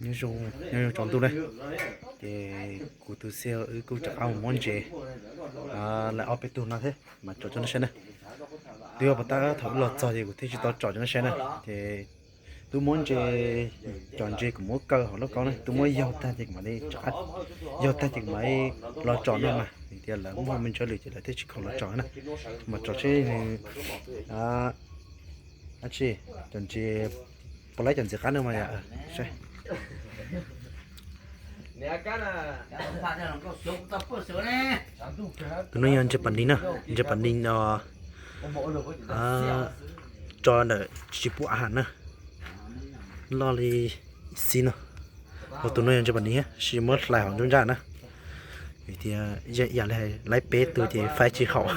Nyob zoo, nyob zoo tsaus ntuj na. Ces kuv tus xiv wb kuj rov qab mus muab ntses lawm ob peb tug no thiab mas tso cov nej saib na. Twb yog puas tab thaum wb los txog ces kuv thiaj tsis tau tso cov nej saib na. Ces twb muab ntses, cov ntses kuv muab kaw hauv lauj kaub na, twb muab yaug tag ces kuv mam li rov qab, yaug tag ces kuv mam li los tso no mas vim tias lawv muaj me ntsis lwm ces lawv thiaj tsis khoom los tso na. Mas tso seb nws dab tsi, cov ntses puas laib cov ntxiv qab no mas yom. Saib. Tus no yog ntses pas nis na, ntses pas nis no tso ntawm tsis pub av na, loj li xib no. Ua tus no yog ntses pas nis thiab, sis muab hlais hauv nruab nrab na. Vim tias yam li hais laib peb tug ces faib tsis haum,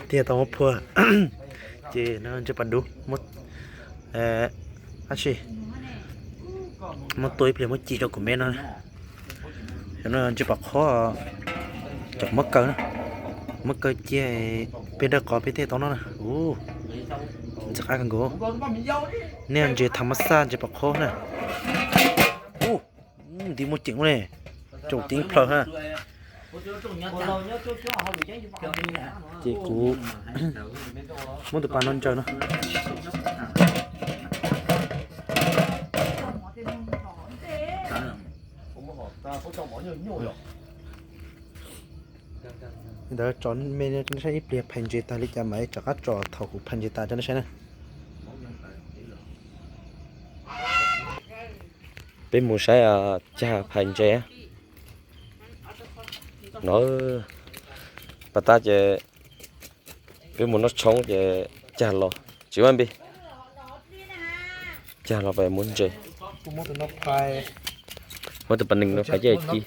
thiaj tau muab phua. Ces no ntses pas duv, muab, dab tsi, muab tua ib pliag muab ci rau kuv me no. Cov no ntses pas qhob, cov muab kaw na, muab kaw cia peb dawb qos peb thiaj tau noj na. Ub, ntxim qab kawg nkaus. Nej ntses tham mas xaj ntses pas qhob na. Ub, ntiv muaj ceem ua ne, tsoom ceev plaws ha. Ces kuv muab tus pas no ntsaws no. Ntawd tso me no saib ib pliag phais ntses tag li cas mas rov qab tso thaum kuv phais ntses tas cov nej saib na. Peb mus saib cag phais ntses no. Pas tab ces peb mus noj tshoob ces cag los tsis vaj npis, cag los peb muab ntses. Muab tus pas nees no phais coj ci.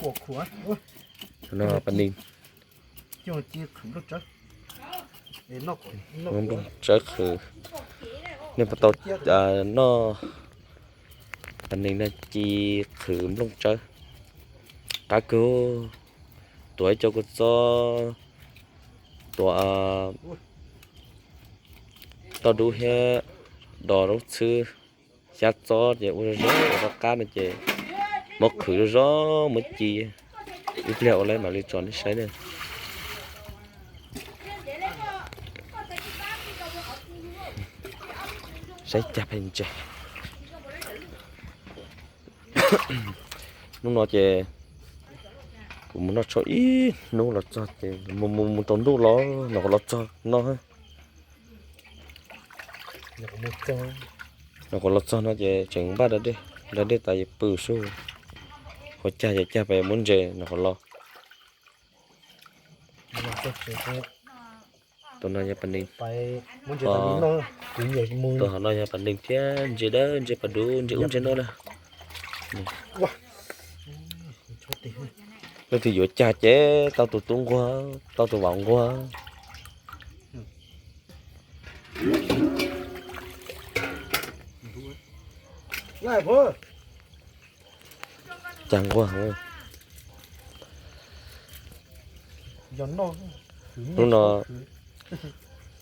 No pas nees, nplooj tsawb qhwv. Nej puas tau noj pas nees no ci qhwv nplooj tsawb? Qab kawg. Tuav ib co kua txob, tuav toj dub thiab dos zaub txhwb, xyab txob ces ua zoo zoo, ua rov qab no ces muab qhwv zoo zoo muab ci. Ib pliag ua lawm mam li tso nej saib na. Saib cag phais ntses. Hnub no ces kuv mus noj tshoob ib hnub los txog ces mus mus mus tsaus ntuj los no qhov los txog no. No qhov los txog no ces tseem npaj da dej, da dej tas es pw sub. Qhov cag ces cag pais muab ntses no qhov los. Tus no yog pas nees, tus hauv no yog pas nees thiab ntses dawb, ntses pas duv, ntses ub ntses no na. Leej twg yuav cag ces tau tus tub nquag, tau tus vauv nquag. Cag nquag. Hnub no,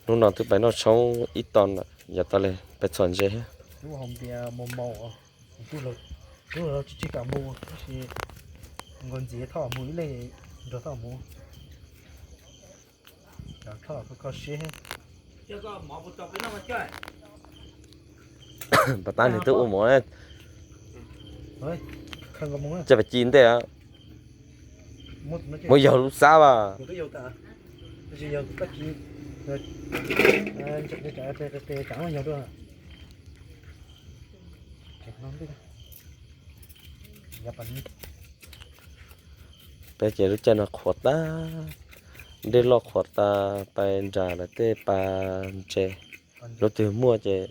hnub no twb pais noj tshoob ib tog lawm, yav tas li pais txhom ntses thiab. Pas tab nws twb ua mov, coj pas ci ntej, muab yog lub xab as. Peb ces lub caij no qhuav tag, dej loj qhuav tas, pais nram lawv tej pas ntses. Lub twg muaj ces,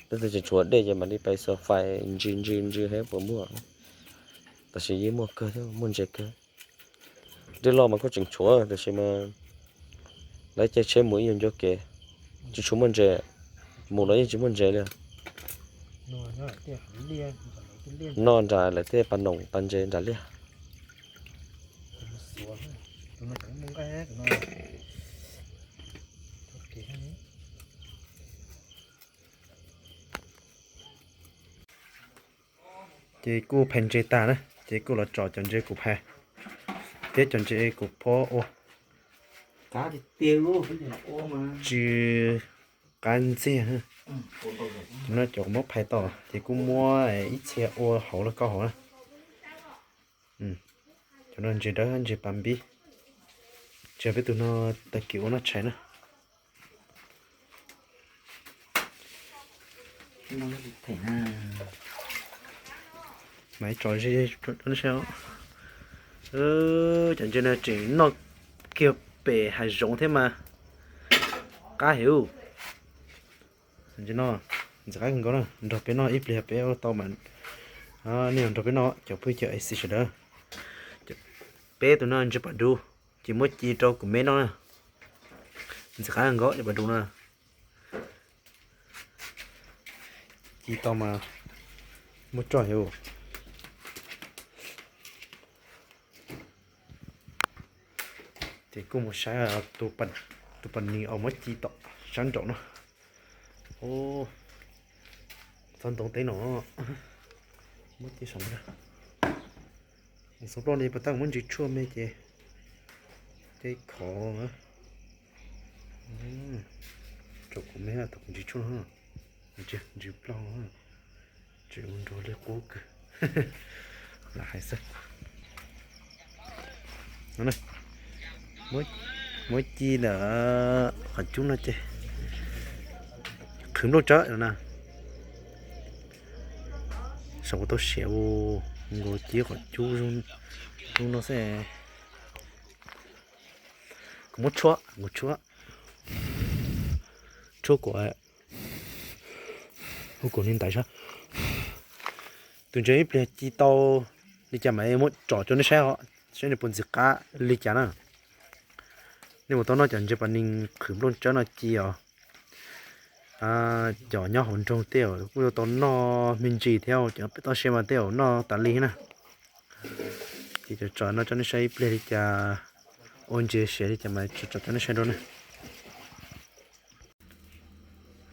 lub twg tseem tshuav dej ces mam li pais xav fais ntsws ntsws ntsws saib puas muaj. Tab sis yeej muaj kawg thiab, muaj ntses kawg. Dej loj mas kuj tseem tshuav tab sis mas lawv caij tsheb mus ib nyuag ncua kev, tsis tshua muaj ntses. Mus los yeej tsis muaj ntses li. Noj nram lawv tej pas noom pas ntses nram liaj. Ces kuj phais ntses tag na, ces kuj los tsom cov ntses kuv phais thiab cov ntses kuv phob ua. Tsw qab ntxiag. No cov kuv muab phais tau ces kuj muab ib txhia ua hauv los kaub hauv na. Cov no ntses dawb ntses pas npib. Tsis yog peb tus no tag kis ua noj tshais na. Mas tso ze rau nej saib. Cov ntses no tseem noj kiag pem hav zoov thiab mas qab heev. Ntses no ntxim qab kawg nkaus na, nrog peb noj ib pliag peb ua tau mas nej nrog peb noj cov phooj ywg cov A C sawv daws. Peb tus no ntses pas duv, ces muab ci rau kuv me noj na. Ntxim qab kawg nkaus cov pas duv no. Ci tau mas muaj tsuaj heev. Ces kuj mus saib tus pas nis uas muab ci tom sab nraum no. Txog ntoo teb no muab ci saum no. Xov ploj li pas tab muab ntsis tshuaj me ces ces khov. Tso kuv me thaum kuv ntsis tshuaj no, ntsis ploj, tseem ua nrog li qub kawg. Lam hais xwb. Muab ci ntawm qhov cub no ces qhwv nplooj tsawb no na. Saum kuv tau siav u, nkaus ci qhov cub zoo no xwb. Kuv muab tshuab, kuv tshuab, tshuab kuv, hu kuv li ntawd saib. Tus ntses ib pliag ci tau li cas mas muab tsom rau nej saib os, saib nws puas ntxim qab li cas na. Nej mus tau noj cov ntses pas nis qhwv nplooj tsawb no ci os. Cov nyob hauv nroog tej kuj yuav tau noj me ntsis thiab, cov pem toj siab mas tej zaum noj tas li na. Ces cov tsom no rau nej saib ib pliag li cas, ua ntses siav li cas mas tsom rau nej saib dua na.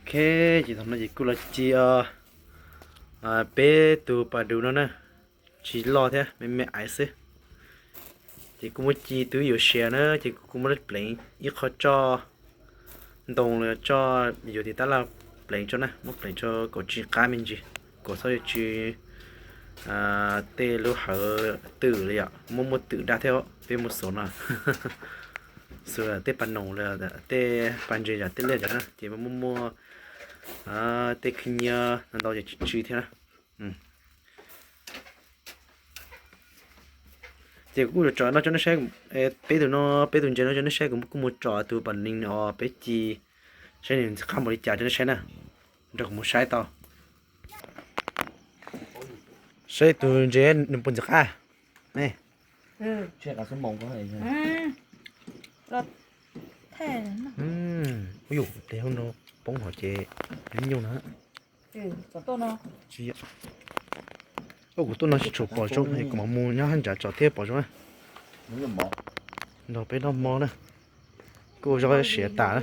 Ok, ces thaum no ces kuj los ci peb tus pas duv no na, tsis loj thiab, me me aiv xwb. Ces kuj muab ci twb yuav siav na, ces kuj muab pleev ib qho tso ntoo los tso yuav tiv tab laj pleev tso na, muab pleev tso kom tsis qab me ntsis, kom txhob yuav tsis tej lub hawv twm li yom, muaj muaj twm daj thiab peb muaj xuv no. Xuv tej pas noos los tej pas ntses yom, tej liaj yom na, ces muaj muaj tej khib nyiab ntau ces tsw tsw thiab na. Ces kuj yuav tsom no rau nej saib, peb tus no, peb tus ntses no rau nej saib, kuv kuj mus tsom tus pas nis no peb ci, saib nws ntxim qab npaum li cas rau nej saib na. Nrog kuv mus saib tau. Saib tus ntses nws puas ntxim qab. Ub yus, tes hauv no poob hov ces nyuj na. Ub, kuv tuaj no tsis tshua pom zoo, kuv mam mus nyob hab ntsa tsom thiab pom zoo na. Nrog peb noj mov na. Kuj zog siav tas na.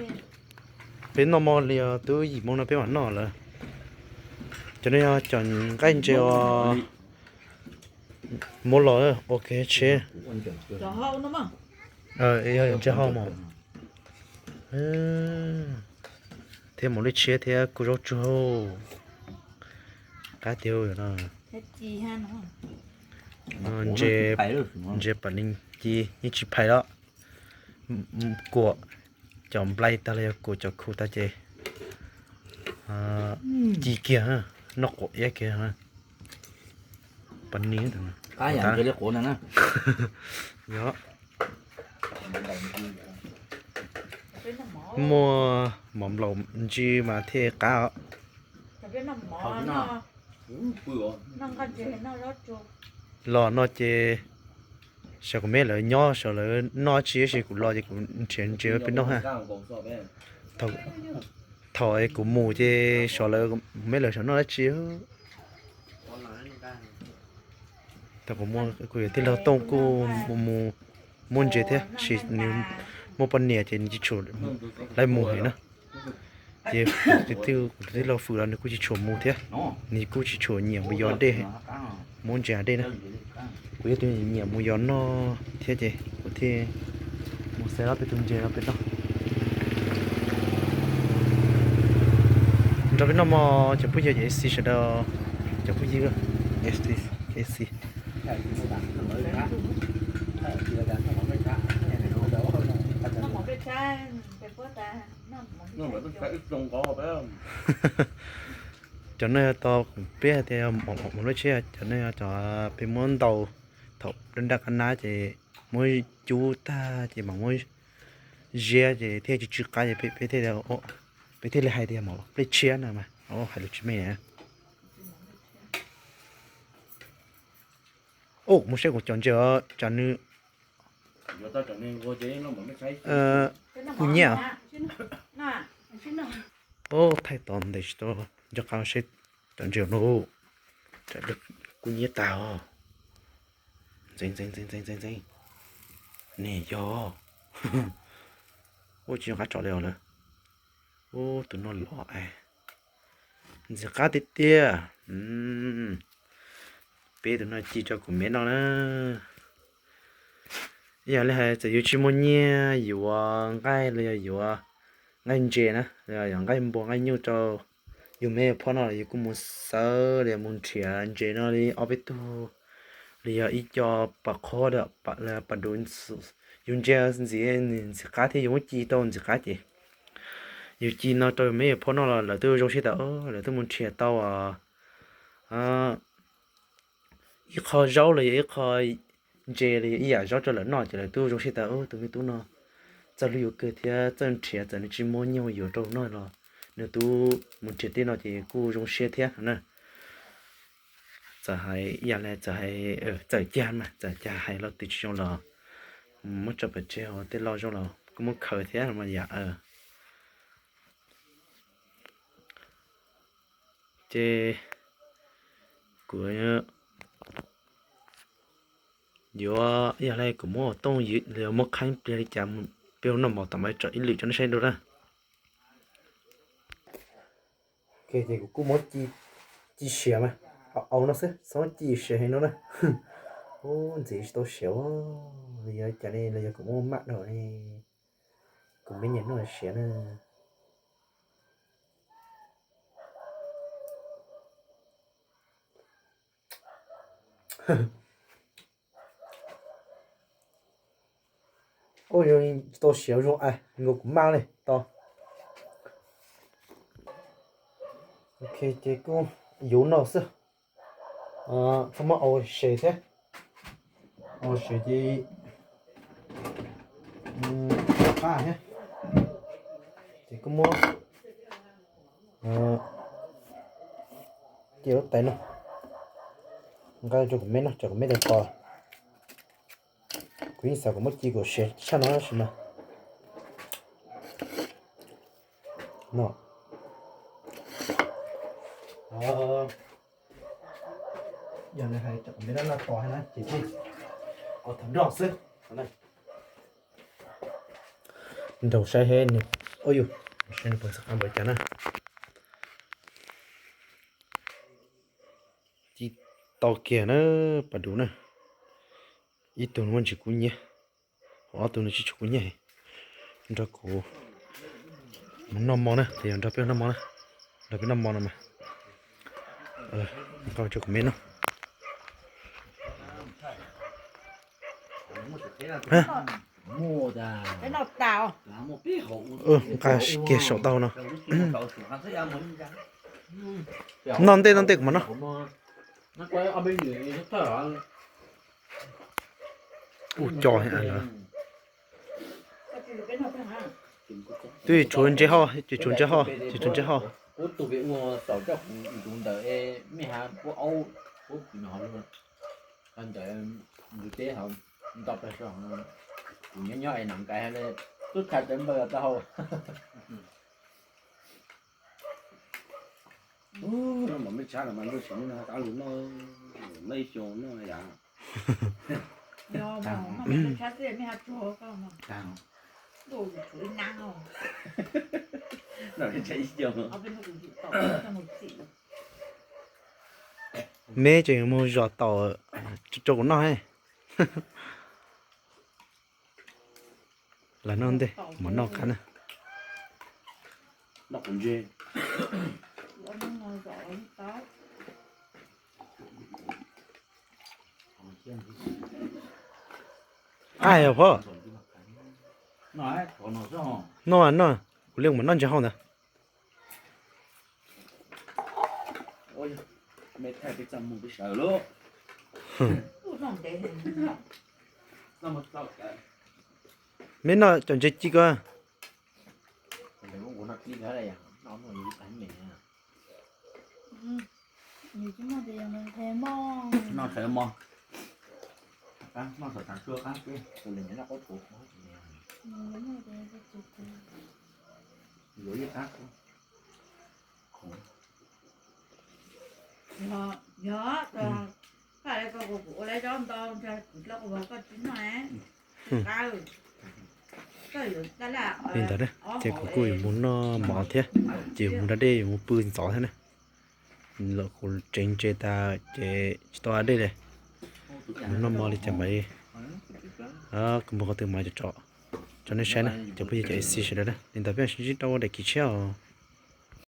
Peb noj mov li twb yim moo no peb mam noj lawm. Cov no yog cov nqaij ntses uas muab los ua kev tsheb. Yog ntses hau mas thiab mus li tshiab thiab kuj zaub tsuag. Qab tiag no. Ntses, ntses pas nis ci yeej tsis phais los. Kuam cov nplai tag los yog kuam cov khu tag ces ci kiag, noj quav iab kiag. Pas nis, yog muaj mov nplaum ntsis mas thiaj qab os. Los no ces xyov kuv me lawv nyob xyov lawv noj tsi, tab sis kuv los ces kuv nrhiav ntses peb noj ha. Thaum kuv mus ces xyov lawv, kuv me lawv xyov noj dab tsi. Thaum kuv, kuv yawm tij laug Tooj kuj mus muaj ntses thiab, sis nws muaj poj niam ces nws tsis tshua, lawv mus heev na. Ces kuv tus tij laug Fwm los nws kuj tsis tshua mus thiab, nws kuj tsis tshua nyiam mus yos dej heev. Muab ntses hav dej na. Kuv yog tus nyiam mus yos noj thiab ces kuv thiaj mus xaiv ob peb tug ntses rau peb noj. Nrog peb noj mov cov phooj ywg, A C sawv daws, cov phooj ywg, A C. Cov no yog tau kuv peb tias mov lub tsheb, cov no yog cov peb muab ntaus thaum daj daj qab nab ces muab cub tag ces mam muab ziab ces thiaj tsis tsw qab ces peb thiaj, peb thiaj li hais tias mov nplej tshiab no mas hais lus tsis meej. Ua, mus saib kuv cov ntses os, cov nws kuj nyiab. Ub, thaij tod ntes tsis tau, nco qab saib cov ntses no. Kuj nyiab tag os. Ntxeev ntxeev ntxeev ntxeev ntxeev. Niam yog. Ub, tsis nco qab tso li os lawm. Ub, tus no los es ntxim qab tiag tiag. Peb tus no ci rau kuv me noj na. Yog li hais txawm yus tsis muaj nyiaj yuav nqaij los yog yuav nqaij ntses na, yuav nqaij npua nqaij nyuj rau yus me yus phauj noj los yus kuj mus xawb los yog mus nrhiav ntses no li ob peb tug los yog ib co pam qhob, pam duv. Yus ntses ntxim, ntxim qab thiab yus muab ci tau ntxim qab ces yus ci no rau yus me yus phauj noj los lawv twb zoo siab tas, lawv twb mus nrhiav tau ib qho zaub los yog ib qho ntses los yog ib yam zaub rau lawv noj ces lawv twb zoo siab tas, tus me tub no txawj hlub yus kawg thiab txawj nrhiav, txawm nws tsis muaj nyiaj yuav rau noj los nws twb mus nrhiav tej no ces kuj zoo siab thiab na. Txawm hais ib yam li txawm hais, txawm cas mas txawm cas hais lo twg tsis zoo los muab tso pem tseg, tej lo zoo los kuj muab khaws thiab mas yam. Ces kuv yuav, yog li kuv muab tooj ywm los yog muab qhaib pliag li cas, peb hu noj mov tom mas tso ib lwm rau nej saib dua na. Ces kuv kuj muab ci siav mas, au no xwb, txhob ci siav heev no na. Ub, ntxim tsis tau siav, yog cas ne los yog kuv muaj maj dhau ne, kuv me nyuam noj siav na. Ub, tsis tau siav zoo, nkaus kuv maj li tau. Ok, ces kuj yuav no xwb, txhob muab au se thiab, au se ces qab thiab. Ces kuj muab cia lub tais no nqa rau kuv me noj, tso kuv me tais tos. Kuv yeej xav kom muab ci kom siav tshaj no tab sis mas no. Yog nws hais tso kuv me noj tos na ces kuv thav nroj xwb. Nraus saib he, ua yus saib nws puas txog qab npaum cas na. Ci tau kiag na, pas dub na. Ib tug no muaj ntsis kub hnyiab, ho ob tug no tsis tshua kub hnyiab. Nrog kuv mus noj mov na, ces yog nrog peb noj mov na, nrog peb noj mov no mas. Nqa rau kuv me noj. Nqa kiag saum tau no. Noj ntej noj ntej kuv mam noj. Ub, co lawm. Twb tshuav ntses hos, ces tshuav ntses hos, ces tshuav ntses hos. Kuv tus pem ua xaus coj kuv ntawd mej ha puab aub, puab kuv no ntawd ntug teb hauv nto plag so, kuv nyob nyob es nam nkais ha le tub txhais tawv npawg tau hau. Noj mov mej tshab los mas ntuj tsis muaj noj qab lug noj, noj ib xyoos noj yam. Noj tshab ib xyoos. Me tseem mus zom taum rau kuv noj. Lam noj ntej, mam noj qab na. Qab heev os. Noj, noj, kuv li mam noj ntsis hauv ntawd. Me noj cov ntses ci ko. Li ntawd ces kuv kuj yuav mus noj mov thiab, ces yuav mus da dej yuav mus pw ntxov thiab na. Lawv kuv tsev ntses tas ces tsis tau da dej li. Mus noj mov li cas mam li, kuv mus qhov twg mas tso, tso nej saib na cov phooj ywg cov A C sawv daws na. Li ntawd peb mam sib ntsib rau daim kis tshiab os.